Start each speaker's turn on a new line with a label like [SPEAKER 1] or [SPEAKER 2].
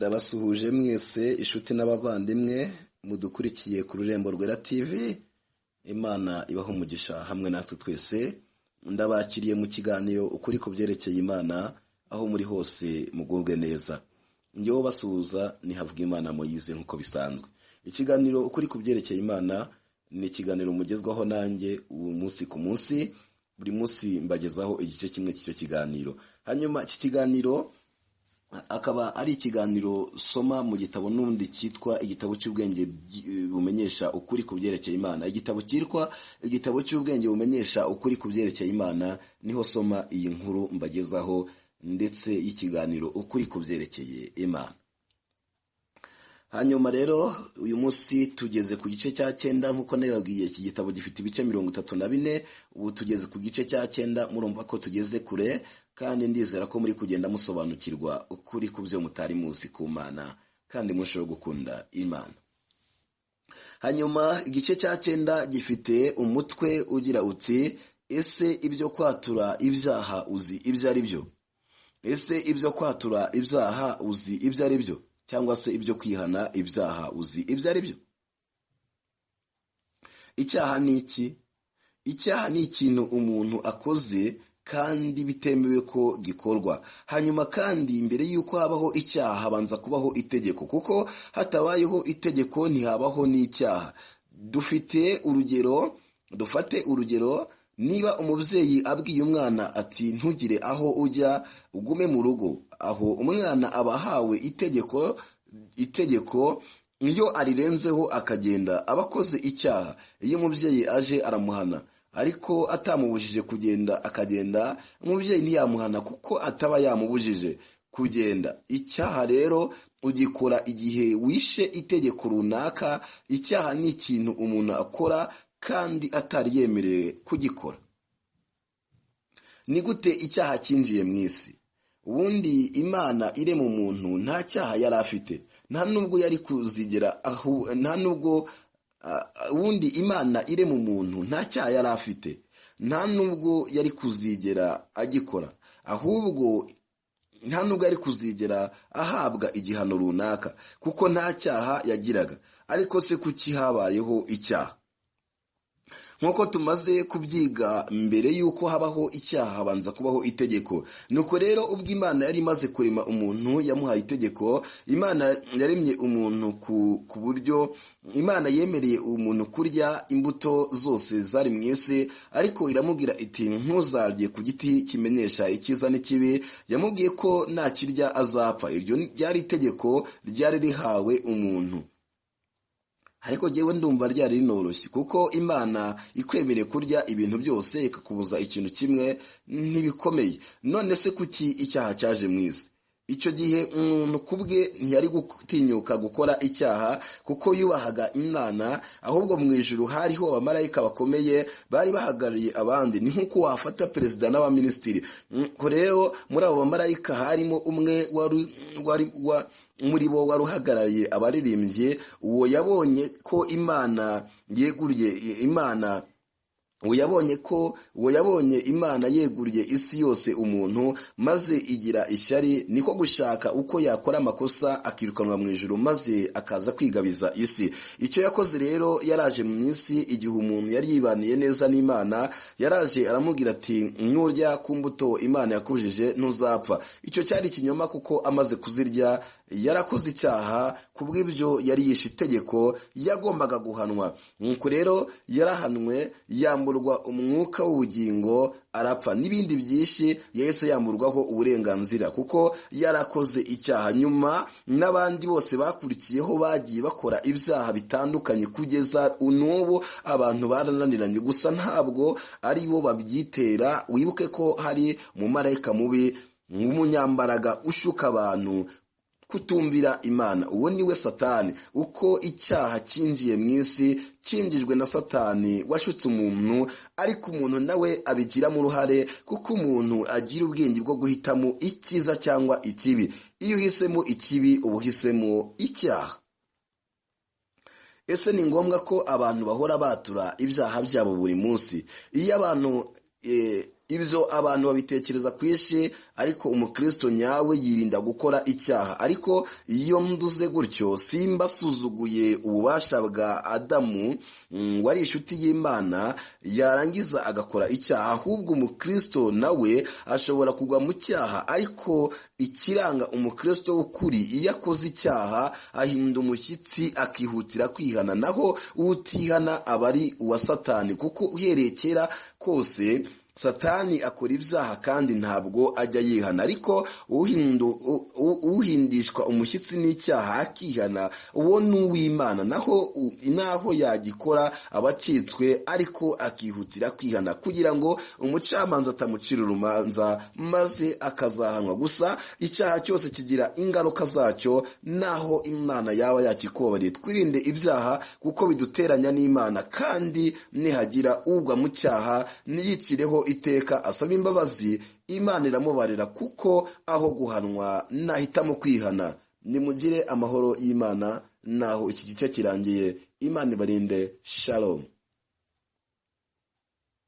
[SPEAKER 1] Ndabasuhuje mwese inshuti n'abavandimwe mudukurikiye ku Rurembo Rwera TV, Imana ibaha umugisha hamwe natwe twese. Ndabakiriye mu kiganiro Ukuri ku byerekeye Imana, aho muri hose mugubwe neza. Njyewe basuhuza ni Havugimana Moise nk'uko bisanzwe. Ikiganiro Ukuri ku byerekeye Imana ni ikiganiro mugezwaho nanjye uwo munsi ku munsi, buri munsi mbagezaho igice kimwe cy'icyo kiganiro. Hanyuma iki kiganiro akaba ari ikiganiro soma mu gitabo n'ubundi cyitwa Igitabo cy'Ubwenge Bumenyesha Ukuri ku byerekeye Imana. Igitabo cyitwa Igitabo cy'Ubwenge Bumenyesha Ukuri ku byerekeye Imana, niho soma iyi nkuru mbagezaho ndetse y'ikiganiro Ukuri ku byerekeye Imana. Hanyuma rero uyu munsi tugeze ku gice cya 9, nk'uko nabibabwiye iki gitabo gifite ibice 34, ubu tugeze ku gice cya 9, murumva ko tugeze kure, kandi ndizera ko muri kugenda musobanukirwa ukuri ku byo mutari muzi ku Mana, kandi mushobora gukunda Imana. Hanyuma igice cya 9 gifite umutwe ugira uti: ese ibyo kwatura ibyaha uzi ibyo ari byo? Ese ibyo kwatura ibyaha uzi ibyo ari byo? Cyangwa se ibyo kwihana ibyaha uzi ibyo ari byo? Icyaha ni iki? Icyaha ni ikintu umuntu akoze kandi bitemewe ko gikorwa. Hanyuma kandi mbere y'uko habaho icyaha habanza kubaho itegeko, kuko hatabayeho itegeko ntihabaho n'icyaha. Dufite urugero, dufate urugero, niba umubyeyi abwiye umwana ati ntugire aho ujya ugume mu rugo, aho umwana aba ahawe itegeko, itegeko iyo arirenzeho akagenda aba akoze icyaha. Iyo umubyeyi aje aramuhana, ariko atamubujije kugenda akagenda, umubyeyi ntiyamuhana kuko ataba yamubujije kugenda. Icyaha rero ugikora igihe wishe itegeko runaka. Icyaha ni ikintu umuntu akora kandi atari yemerewe kugikora. Ni gute icyaha cyinjiye mu isi? Ubundi Imana irema umuntu nta cyaha yari afite, nta nubwo yari kuzigera, nta nubwo ubundi Imana irema umuntu nta cyaha yari afite, nta nubwo yari kuzigera agikora, ahubwo nta nubwo yari kuzigera ahabwa igihano runaka kuko nta cyaha yagiraga. Ariko se kuki habayeho icyaha? Nk'uko tumaze kubyiga, mbere y'uko habaho icyaha habanza kubaho itegeko. Nuko rero ubwo Imana yari imaze kurema umuntu yamuhaye itegeko. Imana yaremye umuntu ku buryo Imana yemereye umuntu kurya imbuto zose zari mu isi, ariko iramubwira iti ntuzarye ku giti kimenyesha icyiza n'ikibi. Yamubwiye ko nakirya azapfa. Iryo ryari itegeko ryari rihawe umuntu. Ariko jyewe ndumva ryari rinoroshye, kuko Imana ikwemereye kurya ibintu byose ikakubuza ikintu kimwe ntibikomeye. None se kuki icyaha cyaje mu isi? Icyo gihe umuntu kubwe ntiyari gutinyuka gukora icyaha kuko yubahaga Imana, ahubwo mu ijuru hariho abamarayika bakomeye bari bahagarariye abandi. Ni nk'uko wafata perezida n'abaminisitiri. Ko rero muri abo bamarayika harimo umwe wari muri bo wari uhagarariye abaririmbyi. Uwo yabonye ko Imana yeguriye Imana, uwo yabonye Imana yeguriye isi yose umuntu, maze igira ishyari, niko gushaka uko yakora amakosa akirukanwa mu ijuru maze akaza kwigabiza isi. Icyo yakoze rero, yaraje mu isi igihe umuntu yari yibaniye neza n'Imana, yaraje aramubwira ati nurya ku mbuto Imana yakubujije ntuzapfa. Icyo cyari ikinyoma, kuko amaze kuzirya yarakoze icyaha, kubw'ibyo yari yishe itegeko, yagombaga guhanwa. Nuko rero yarahanwe, yamburwa umwuka w'ubugingo arapfa, n'ibindi byinshi yahise yamburwaho uburenganzira kuko yarakoze icyaha. Nyuma n'abandi bose bakurikiyeho bagiye bakora ibyaha bitandukanye kugeza n'ubu abantu barananiranye, gusa ntabwo ari bo babyitera. Wibuke ko hari umumarayika mubi w'umunyambaraga ushuka abantu kutumvira Imana, uwo ni we Satani. Uko icyaha cyinjiye mu isi cyinjijwe na Satani washutse umuntu, ariko umuntu nawe abigiramo uruhare, kuko umuntu agira ubwenge bwo guhitamo icyiza cyangwa ikibi. Iyo uhisemo ikibi uba uhisemo icyaha. Ese ni ngombwa ko abantu bahora batura ibyaha byabo buri munsi? Iyo abantu Ibyo abantu babitekereza kwinshi, ariko umukristo nyawe yirinda gukora icyaha. Ariko iyo mvuze gutyo simba asuzuguye ububasha bwa Adamu wari inshuti y'Imana, yarangiza agakora icyaha. Ahubwo umukristo nawe ashobora kugwa mu cyaha, ariko ikiranga umukristo w'ukuri, iyo akoze icyaha ahinda umushyitsi akihutira kwihana, naho utihana aba ari uwa Satani, kuko uhereye kera kose Satani akora ibyaha kandi ntabwo ajya yihana. Ariko uhindishwa umushyitsi n'icyaha akihana, uwo ni uw'Imana, naho naho yagikora aba acitswe, ariko akihutira kwihana kugira ngo umucamanza atamucira urubanza maze akazahanwa. Gusa icyaha cyose kigira ingaruka zacyo, naho Imana yaba yakikubabariye. Twirinde ibyaha kuko biduteranya n'Imana, kandi nihagira ugwa mu cyaha niyicireho iteka asaba imbabazi, Imana iramubarira, kuko aho guhanwa nahitamo kwihana. Nimugire amahoro y'Imana. Naho iki gice kirangiye, Imana ibarinde. Shalom.